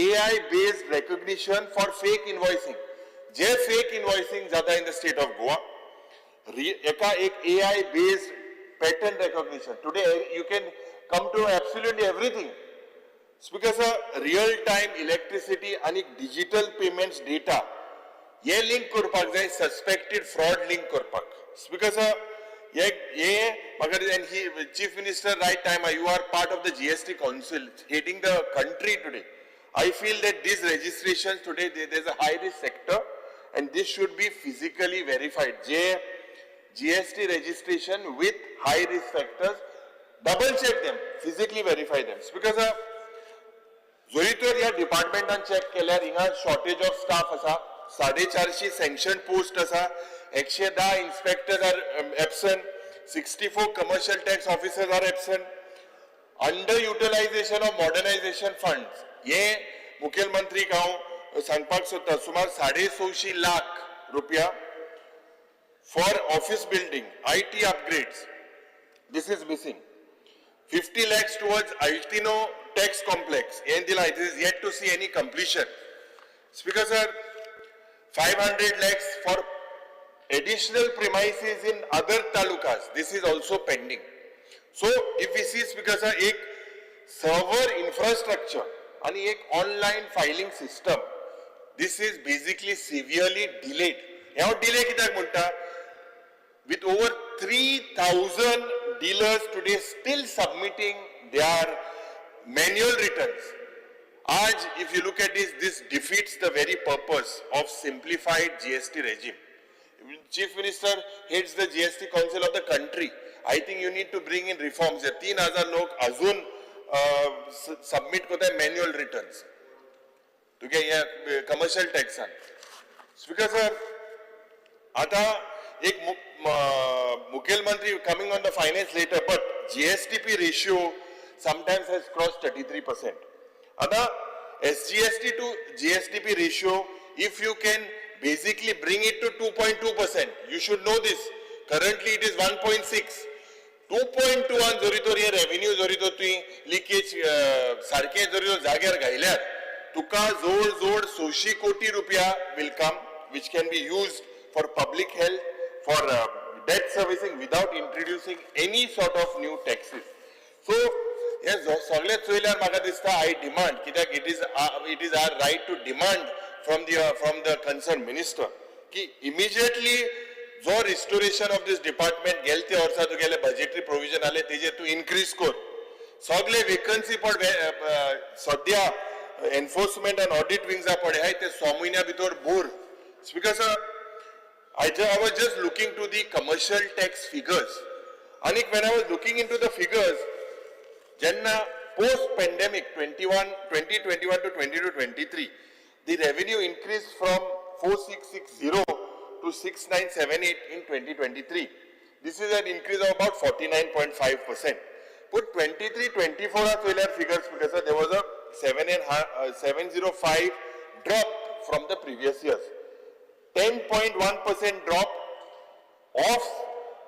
AI based recognition for fake invoicing. J fake invoicing जाता in the state of Goa, एका एक AI based pattern recognition. Today you can come to absolutely everything. Speaker sir, real time electricity आणि digital payments data हे link करपाक जाय, suspected fraud link करपाक. Speaker sir, हे हे म्हाका and he Chief Minister, right time, you are part of the GST Council, heading the country. Today I feel that this registration today, there is a high risk sector and this should be physically verified. J GST registration with high risk factors, double check them, physically verify them. Because जरी तर ह्या डिपार्टमेंटान check केल्यार हिंगा shortage of staff आसा. 450 sanction post आसा, 110 inspectors are absent, 64 commercial tax officers are absent. Under utilization of modernization fund, हे मुखेलमंत्रीक हांव सांगपाक सोदता, सुमार 625 लाख रुपया for office building, IT upgrades, this is missing. 50 lakhs towards Altino tax complex, हें दिला, it is yet to see any completion. Speaker sir, 500 lakhs for additional premises in other talukas, this is also pending. So if we see, Speaker sir, एक server infrastructure आणि एक online filing system, this is basically severely delayed. हे हांव delay कित्याक म्हणटा? With over 3,000 dealers today still submitting their manual returns. आज, if you look at this, this defeats the very purpose of simplified GST regime. Chief Minister heads the GST Council of the country. I think you need to bring in reforms. हे 3000 लोक अजून submit करताय manual returns तुगे हे commercial टॅक्सान. Speaker sir, आता एक मुखेलमंत्री, coming on the finance later, but GSDP ratio sometimes has crossed 33%. आता SGST to GSDP ratio, if you can basically bring it to 2.2%, you should know this. Currently it is 1.6. 2.2 आन जरी तर हे revenue जरी तर तुवें लिकेज सारकें जरी तर जाग्यार घायल्यार तुका जवळ जवळ 600 कोटी रुपया will come, which can be used for public health, for debt servicing without introducing any sort of new taxes. So हे सगळें चोयल्यार म्हाका दिसता, I demand, कित्याक it is our right to demand from the concerned minister की immediately जो restoration of this department गेले ते वर्सा तुगेले बजेटरी प्रोविजन आले, तेजेर तूं इन्क्रीज कर. सगळे वेकन्सी पड सद्या एन्फोर्समेंट आनी ऑडिट विंग्सा पडे आहाय, ते 6 म्हयन्या भितर भर. Speaker sir, I was just looking to the commercial tax figures. And when I was looking into the figures, जेन्ना post pandemic 21, 2021 to 22 23, the revenue increased from 4660 to 6978 in 2023. This is an increase of about 49.5%. Put 23 24 are failure figures because there was a 7 and 705 drop from the previous years. 10.1% drop of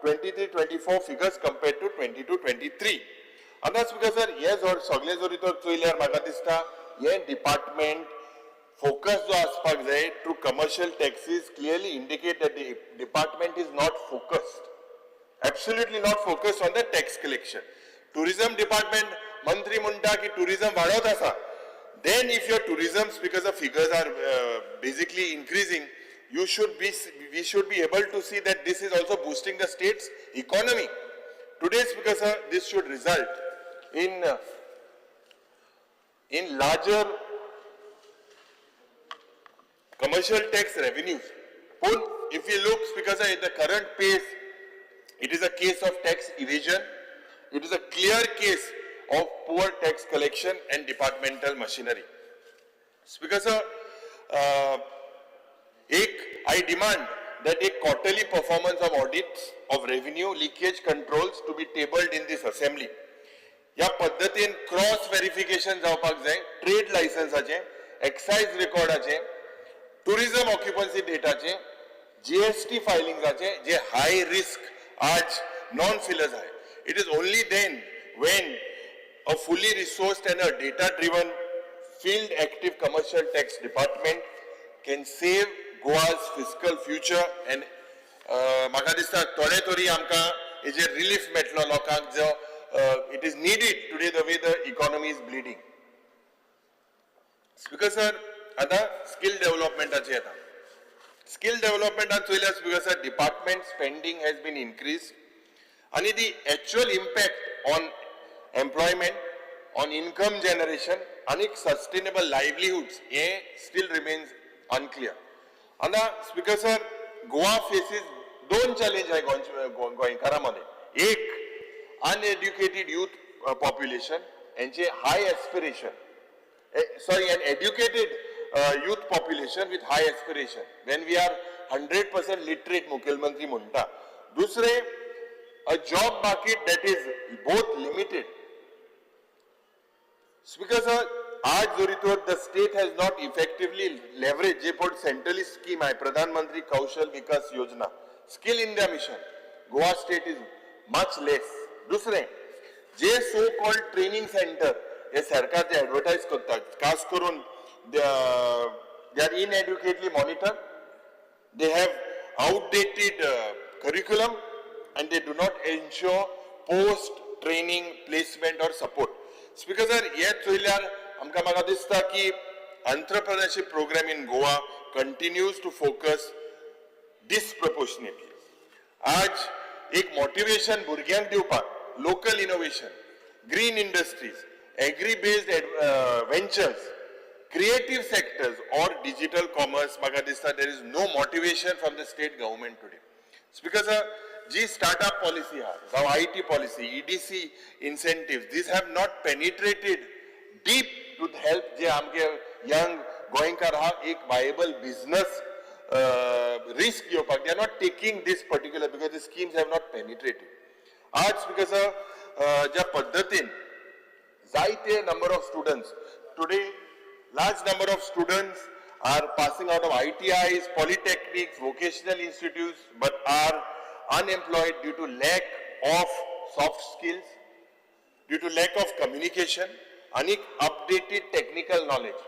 23-24 figures compared to 22-23. आतां speaker sir, हे जर सगळे जरी तर चोयल्यार म्हाका दिसता, हे department focus जो आसपाक जाय to commercial taxes clearly indicate that the department is not focused, absolutely not focused on the tax collection. Tourism department, मंत्री म्हणटा की टुरिझम वाडत आसा. Then if your tourism, because the figures are basically increasing, you should be we should be able to see that this is also boosting the state's economy. Today, Speaker sir, this should result in larger commercial tax revenues. But if you look, because at the current pace, it is a case of tax evasion. It is a clear case of poor tax collection and departmental machinery. Speaker sir, एक I demand that a quarterly performance of audits of revenue leakage controls to be tabled in this assembly. ह्या पद्दतीन cross verification जावपाक जाय trade लायसन्साचे, excise रेकॉर्डाचे, tourism occupancy डेटाचे, GST फायलिंगाचे, जे high risk आज non fillers आहे. It is only then when a fully resourced and a data driven field active commercial tax department can save Goa's fiscal future and म्हाका दिसता थोडे तरी आमकां हेजेर relief मेळटलो लोकांक, जो it is needed today, the way the economy is bleeding. Speaker sir, आतां स्कील डेव्हलपमेंटाचे येता. स्कील डेव्हलपमेंटान चोयल्यार, Speaker sir, department spending has been increase आनी the actual impact on employment, on income generation आनी सस्टेनेबल लायवलीहुड्स हे स्टील रिमेन्स अनक्लियर. आतां speaker sir, Goa faces दोन चॅलेंज आहे गोंयकारां मदें. एक, अनएड्युकेटेड युथ पॉप्युलेशन हेंचे high aspiration, sorry, an educated youth population with high aspiration when we are 100% literate, मुखेलमंत्री म्हणटा. दुसरे, a job market that is both limited. Speaker sir, आज जरी तर the state has not effectively leverage जे पण centrally scheme आहे, प्रधानमंत्री कौशल विकास योजना, Skill India Mission, Goa state is much less. दुसरें, जे सो कॉल्ड ट्रेनिंग सेंटर हे सरकार जे एडवर्टायज करतात, खास करून they are inadequately monitor, they have outdated curriculum and they do not ensure post training placement or support. Speaker sir, हे चोयल्यार आमकां म्हाका दिसता की entrepreneurship program in Goa continues to focus disproportionately. आज एक मोटिवेशन भुरग्यांक दिवपाक local innovation, green industries, agri based ventures, creative sectors or digital commerce, म्हाका दिसता there is no motivation from the state government today. Speaker sir, ji startup policy आहा जावं IT policy, EDC incentive, these have not penetrated deep to help जे आमचे young गोंयकार आहा एक viable business risk घेवपाक. They are not taking this particular because the schemes have not penetrated. आज speaker sir, ज्या पद्दतीन जायते number of students today, large number of students are passing out of ITIs, polytechnics, vocational institutes, but are unemployed due to lack of soft skills, due to lack of communication आणि updated technical knowledge.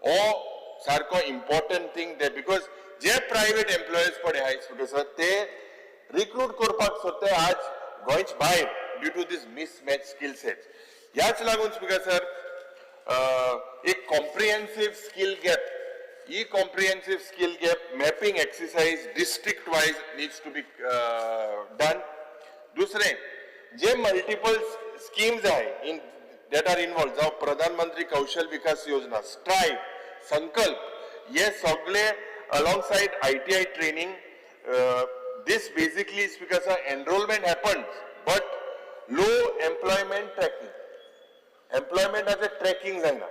हो सारको important thing ते, because J private employers पळय आहाय sir, ते recruit करपाक सोदताय आज गोंयच भायर due to this mismatch skill sets. ह्याच लागून स्पीकर सर, एक comprehensive skill gap, he comprehensive skill gap mapping exercise district wise needs to be done. दुसरें, जे मल्टिपल स्किम्स आहे इन that are involve, जावं प्रधानमंत्री कौशल विकास योजना, स्ट्रायव्ह, संकल्प, हे सगळे alongside ITI training, this basically is because enrollment happens but low employment tracking, एम्प्लॉयमेंटाचें tracking जायना.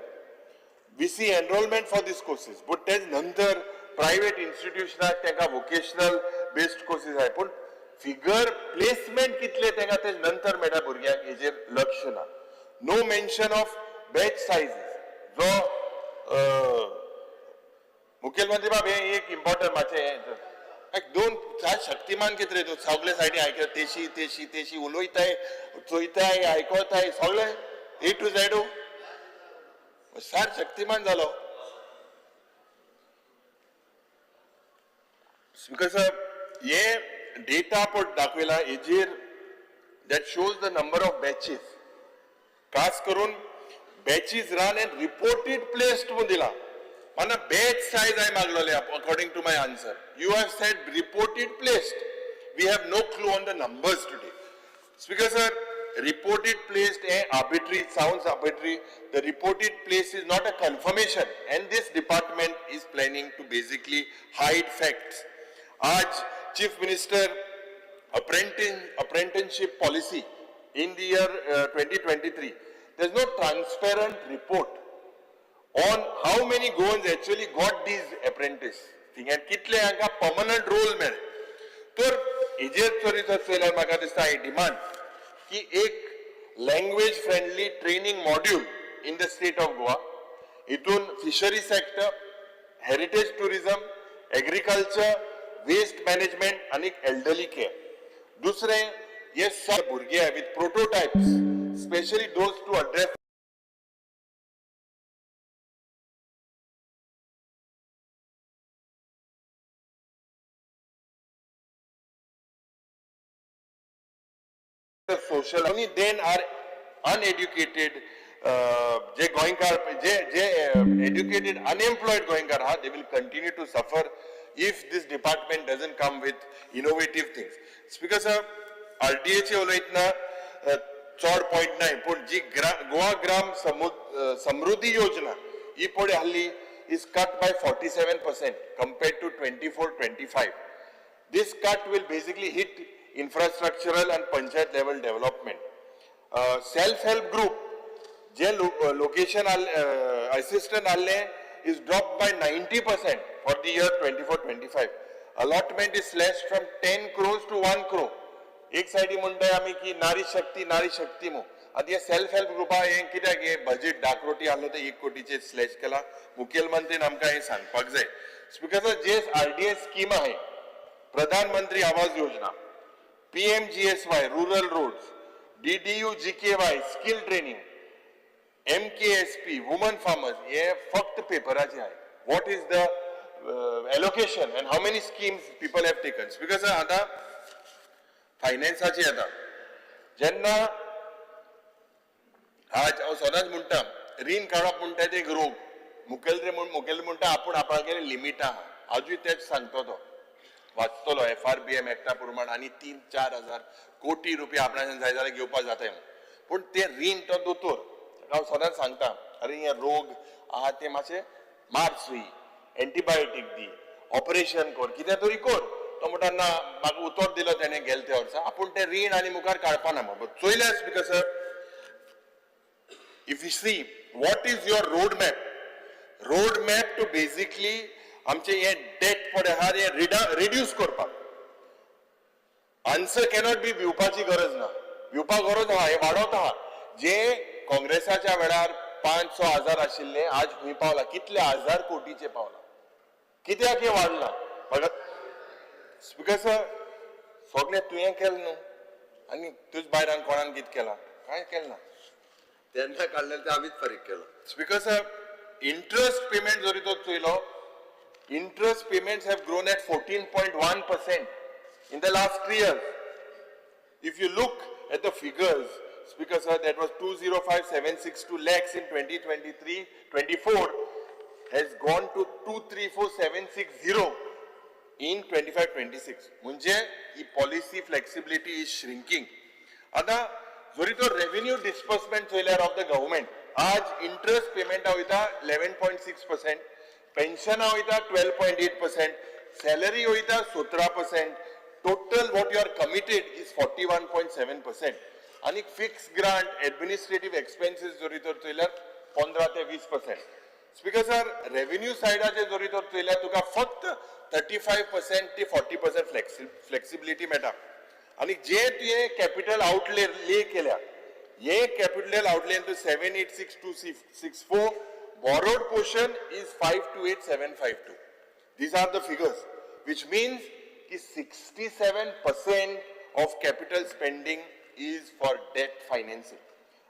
We see enrollment for these courses, but तेच नंतर प्रायव्हेट इन्स्टिट्यूशनाक तांकां वोकेशनल बेस्ड कोर्सीस आहाय, पूण फिगर प्लेसमेंट कितले तांकां ते नंतर मेळटा भुरग्यांक हेजेर लक्ष ना. No mention of batch sizes. जो मुखेलमंत्री बाब, हे एक इम्पॉर्टंट मातशें हें एक दोन चार शक्तिमान कितें रे तूं, सगळे सायडी आयकता, तेशी तेशी तेशी उलयताय, चोयताय, आयकताय, सगळे ए टू झेड सार शक्तिमान जालो. स्पीकर साहेब, हे डेटा पण दाखयला हेजेर that shows the number of batches, खास करून batches run and reported placed म्हणून दिला. mana batch size हांवें मागलोले. According to my answer, you have said reported placed. We have no clue on the numbers today. Speaker sir, reported placed a arbitrary, it sounds arbitrary. The reported place is not a confirmation and this department is planning to basically hide facts. आज Chief Minister apprenticeship policy in the year 2023, there's no transparent report on how many Goans actually got these apprentice thing and कितले हांकां permanent role मेळ्ळे. तर हेजेर जरी जर चोयल्यार म्हाका दिसता I demand की एक language friendly training module in the state of Goa, हितून fishery sector, heritage tourism, agriculture, waste management आनी एल्डरली केअर. दुसरें, हे सगळे भुरगे with prototypes, specially those to address Social only then are uneducated जे गोंयकार, जे जे educated unemployed गोंयकार आहा, they will continue to suffer if this department doesn't come with innovative things. Speaker sir, आरडीएचे उलयतना चड पॉयंट नाय, पूण जी गोवा ग्राम समृद्धी योजना ही पळय आहली is cut by 47% compared to 24-25. This cut will basically hit infrastructural and panchayat level development. Self-help group, J location assistant आहले is dropped by 90% for the year 24-25. Allotment is slashed from 10 crores to 1 crore. एक सायडी म्हणटाय आमी की नारी शक्ती, नारी शक्ती मू, आतां हे सेल्फ हेल्प ग्रुपा हें कित्याक हे बजेट 10 कोटी आहलो ते 1 कोटीचेर स्लॅश केला? मुखेलमंत्रीन आमकां हें सांगपाक जाय. स्पीकर सर, जे आरडीए स्कीम आहे, प्रधानमंत्री Awas Yojana, PMGSY rural roads, DDU GKY skill training, MKSP women farmers, हे फक्त पेपराचे आहे. What is the allocation and how many schemes people have taken? Because आतां फायनान्साची येता जेन्ना, आज हांव सदांच म्हणटा, रीण काडप म्हणटा ते एक रोग. मुखेल म्हूण मुखेल म्हणटा आपूण आपणागेर लिमिट आहा. आजूय तेच सांगतो तो वाचतलो. एफआरबीएम एक्टा प्रमाण आनी 3-4 हजार कोटी रुपया आपणाच्यान जाय जाल्यार घेवपाक जाताय म्हूण, पूण ते रीण तो दोतोर. ताका हांव सदांच सांगता, अरे, हे रोग आहा ते मातशें मार सुई, एंटीबायोटीक दी, ऑपरेशन कर, कितें तरी कर. तो म्हणटा, ना, म्हाका उतर दिलो तेणें गेले त्या वर्सा, आपूण तें रीण आनी मुखार काडपा ना म्हूण. चोयल्यार speaker sir, if you see what is your roadmap, roadmap to basically आमचे हे डेट पळय आहा हे रिड्यूस करपाक, आन्सर कॅनॉट बी भिवपाची गरज ना. भिवपाक गरज आहा, हे वाडत आहा. जे काँग्रेसाच्या वेळार 5-6 हजार आशिल्ले, आज खंय पावला? कितले हजार कोटीचे पावला? कित्याक हे वाडला? म्हाका स्पीकर सर, सगळें तुवें केलें न्हू आनी तुज बायलान कोणान कितें केलां? कांय केलें ना. तेन्ना काडलेले ते आमीच फारीक केला. स्पीकर सर, इंटरेस्ट पेमेंट जरी तो चोयलो, interest payments have grown at 14.1% in the last 3 years. If you look at the figures, Speaker sir, that was 205,762 lakhs in 2023-24 has gone to 234,760 in 25-26. म्हणजे ही पॉलिसी फ्लेक्सिबिलिटी is shrinking. आता जरी तो revenue disbursement चोयल्यार of the government, आज interest पेमेंटा वयता 11.6%, पेन्शना वयता 12.8%, सॅलरी वयता 17%. Total what you are committed is 41.7%. आनी फिक्स ग्रांट, एडमिनिस्ट्रेटीव एक्सपेन्सीस जरी तर चोयल्यार 15 ते 20%. स्पीकर सर, रेव्हेन्यू सायडाचेर जरी तर चोयल्यार तुका फक्त 35% ते 40% फ्लेक्सिबिलिटी मेळटा. आनी जे तुवें कॅपिटल आउटले ले केल्या, हे कॅपिटल आउटले तूं 786,264, borrowed portion is 528,752. These are the figures, which means की 67% of capital spending is for debt financing.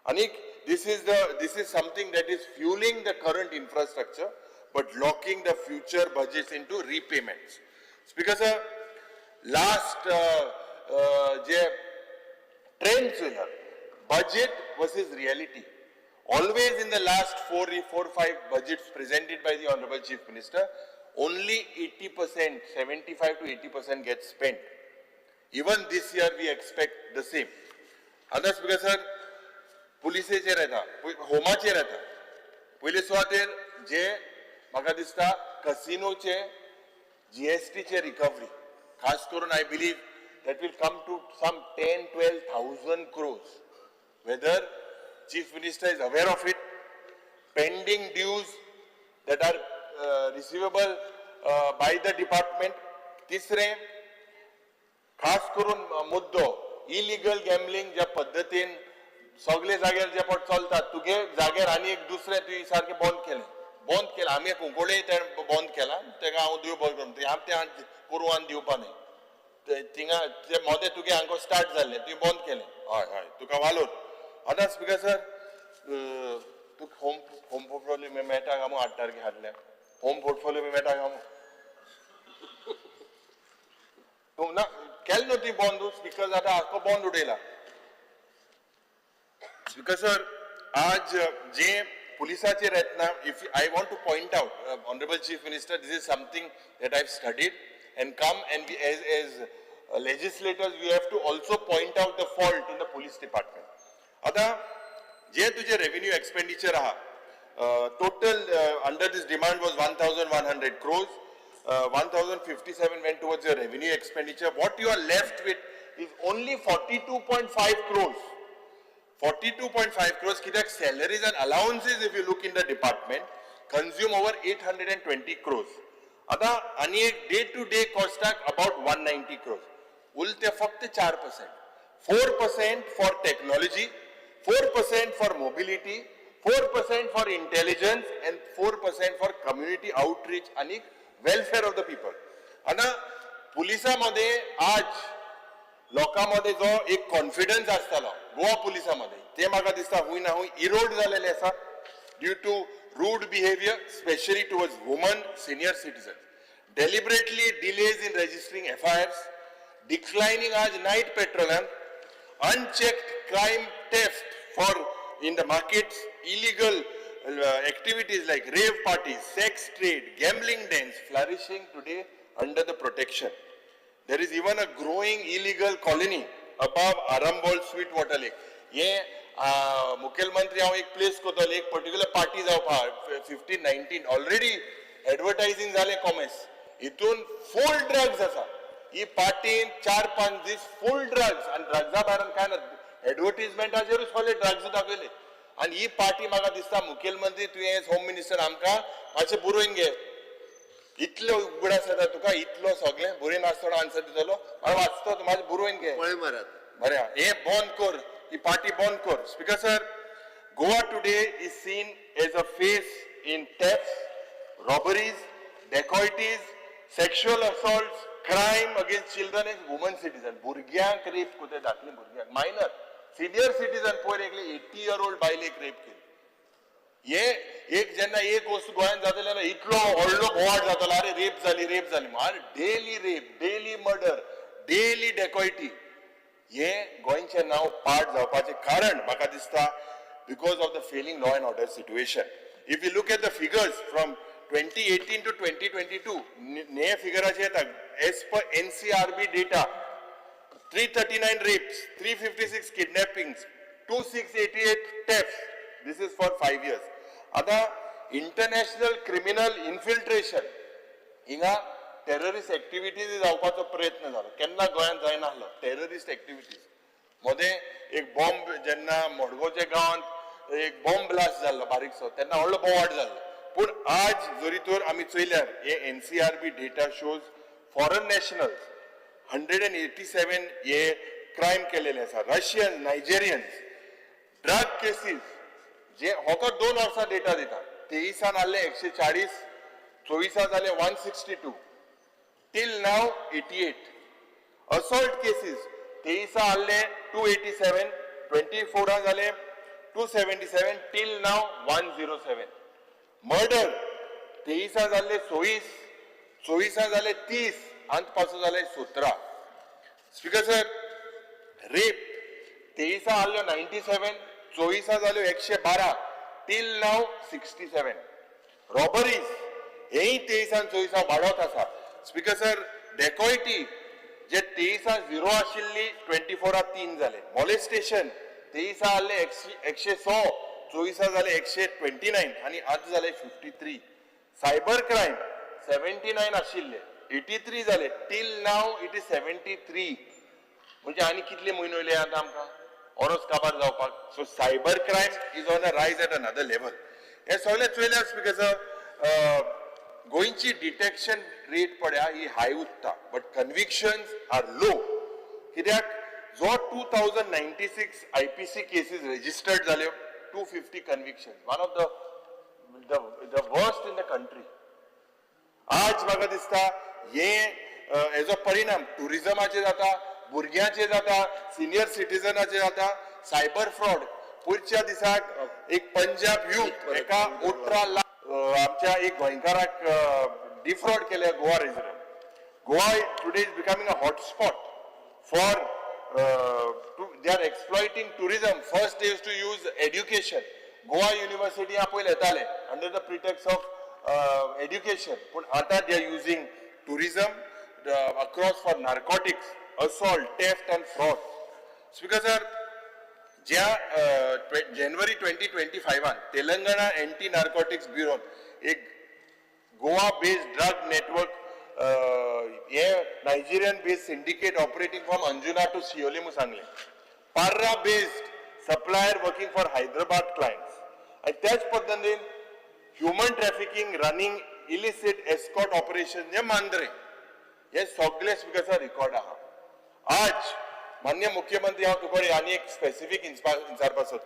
आणि this is something that is fueling the current infrastructure but locking the future budgets into repayments. Speaker sir, last J trend चोयल्यार, budget versus reality. Always in the last four, five budgets presented by the Honorable Chief Minister, only 80%, 75 to 80% gets spent. Even this year we expect the same. आतां speaker sir, पुलिसेचेर येता, होमाचेर येता. पयले सुवातेर जे म्हाका दिसता कसिनोचे जीएसटीचे recovery, खास करून I believe that will come to some 10-12 thousand crores. Whether Chief Minister is aware of it, pending dues that are receivable by the department. तिसरें, खास करून मुद्दो इलिगल गॅम्बलिंग, ज्या पद्दतीन सगळे जाग्यार जे पट चलतात, तुगे जाग्यार आनी एक दुसरें तुवें सारकें बंद केलें, बंद केलें. आमी कुंकळे तें बंद केलां, तेका हांव देव बरें करूं. आमी तें करूं आनी दिवपा न्ही. ते थिंगा ते मोदें तुगे हांगा स्टार्ट जाल्लें, तुवें बंद केलें. हय हय, तुका वालोर. आतां स्पीकर सर, तुका होम पोर्टफोलियो मेळटा काय म्हूण 8 तारखे हाडल्या. होम पोर्टफोलियो मेळटा काय म्हूण तूं ना केलें न्हू ती बंद. स्पीकर जाता, आख्खो बंद उडयला. स्पीकर सर, आज जे पुलिसाचेर येतना, if I want to point out, Honourable Chief Minister, this is something that I studied and come, and as legislators we have to also point out the fault in the police department. आता जे तुझे revenue expenditure आहा, total under this demand was 1,100 crores. 1,057 went towards your revenue expenditure. What you are left with is only 42.5 crores. 42.5 crores कित्याक salaries and allowances, if you look in the department, consume over 820 crores. आता आणि एक day to day कॉस्टाक about 190 crores उरते, फक्त 4%, 4% for technology, 4% for mobility, 4% for intelligence and 4% for community outreach आणि welfare of the people. आता पुलिसामध्ये आज लोकां जो एक कॉन्फिडन्स आसतालो गोवा पुलिसामध्ये, ते म्हाका दिसता हुंय ना हुंय इरोड जालेले आसा due to rude behaviour, specially towards women, senior citizen, deliberately delays in registering FIRs, declining आज night पेट्रोलान, unchecked crime, theft for in the markets, illegal activities like rave parties, sex trade, gambling dens flourishing today under the protection. There is even a growing illegal colony above Arambol Sweet Water Lake. हे मुखेलमंत्री, हांव एक place करतलो, एक particular party जावपा 15 19, already एडवर्टायझिंग जालें commerce, हितून फूल drugs आसा. ही पार्टीन 4-5 दीस फूल ड्रग्स आनी ड्रग्सा भायल्यान काय ना, एडवर्टीजमेंटाचेरूच सगळे ड्रग्स दाखयले. आनी ही पार्टी म्हाका दिसता, मुखेलमंत्री, तुवें एज होम मिनिस्टर आमकां मातशें बरोवन घे. इतलो उगडास येता तुका, इतलो सगळें बरोवन आसतना आन्सर दितलो. हांव वाचतो, तूं मातशें बरोवन घे. पळय मारात. बरें, हे बंद कर, ही पार्टी बंद कर. Speaker sir, Goa today is seen as a face in theft, robberies, dacoities, sexual assaults, crime against children and women citizen. भुरग्यांक रेप करता, धाकली भुरग्यांक, मायनर, सिनियर सिटीजन. पयर एकले 80 इयर ओल्ड बायलेक रेप केली. हे एक जेन्ना एक वस्तू गोंयांत जातले जाल्यार इतलो व्हडलो बोवाळ जातलो, अरे रेप जाली, रेप जाली. अरे daily rape, daily murder, daily dacoity. हे गोंयचें नांव पाड जावपाचें कारण म्हाका दिसता because of the failing law and order situation. If you look at the figures from 2018 to 2022, ने फिगराचे येता, as per NCRB data, 339 rapes, 356 kidnappings, 2688 thefts. This is for 5 years. आता इंटरनॅशनल क्रिमिनल इन्फिल्ट्रेशन, हिंगा टेररिस्ट एक्टिविटीज जावपाचो प्रयत्न जालो, केन्ना गोंयांत जायना आसलो. टेररिस्ट एक्टिविटीज मदें एक बॉम्ब, जेन्ना मडगांवच्या गांवांत एक बॉम्ब ब्लास्ट जाल्लो बारीकसो, तेन्ना व्हडलो बोवाळ जाल्लो. पूण आज जरी तर आमी चोयल्यार, हे NCRB data shows foreign nationals 187 हे क्रायम केलेले आसा, रशियन, नायजेरियन्स. ड्रग केसीस जे फकत 2 वर्सां डेटा दिता, 23 आसले 140, 24 जाले 162, till now 88. Assault cases 23 आहले 287, 24 जाले 277, till now 107. Murder 23 जाले 26, 24 जाले 30, अंत पासून जाले 17. स्पीकर सर, रेप 23 आहल्यो 97, 24 जाल्यो 112, till now 67. Robberies हेय 23 24 वाडत आसा. स्पीकर सर, डेकॉयटी जे 23 झिरो आशिल्ली, 24 तीन जाले. मॉलेस्टेशन 23 आहले 106, 24 जाले 129 आनी आतां जाले 53. सायबर क्रायम 79 आशिल्ले, 83 जाले, till now it is 73. म्हणजे आनी कितले म्हयने उरले आतां आमकां ओरोस काबार जावपाक? So cyber crime is on a rise at another level. हे सगळें चोयल्यार, स्पीकर सर, गोंयची डिटेक्शन रेट पळया, ही हाय उरता but convictions are low. कित्याक जो 2096 IPC cases registered जाल्यो, 250 conviction, one of the worst in the country. आज म्हाका दिसता हे हेजो परिणाम टुरिझमाचेर जाता, भुरग्यांचेर जाता, सिनियर सिटीजनाचेर जाता. सायबर फ्रॉड, पयरच्या दिसाक एक पंजाब युथ एका 18 लाख आमच्या एक गोंयकाराक डिफ्रॉड केले. Goa resident, Goa today is becoming a hotspot for they are exploiting tourism. First is to use education. Goa University पयलीं येताले under the pretext of education, पूण आतां they are using tourism across for narcotics, assault, theft and fraud. Speaker sir, ज्या जानेवारी 2025 Telangana anti narcotics ब्युरोन एक Goa based drug network, हे Nigerian based syndicate operating from Anjuna to Siolim म्हूण सांगलें. Parra based supplier working for Hyderabad clients आनी त्याच पद्दतीन human trafficking, running illicit escort operation जे मांद्रे, हे सगळे, स्पीकर सर, रिकॉर्ड आहा. आज मान्य मुख्यमंत्री, हांव तुका आनी एक स्पेसिफीक विचारपाक सोदता.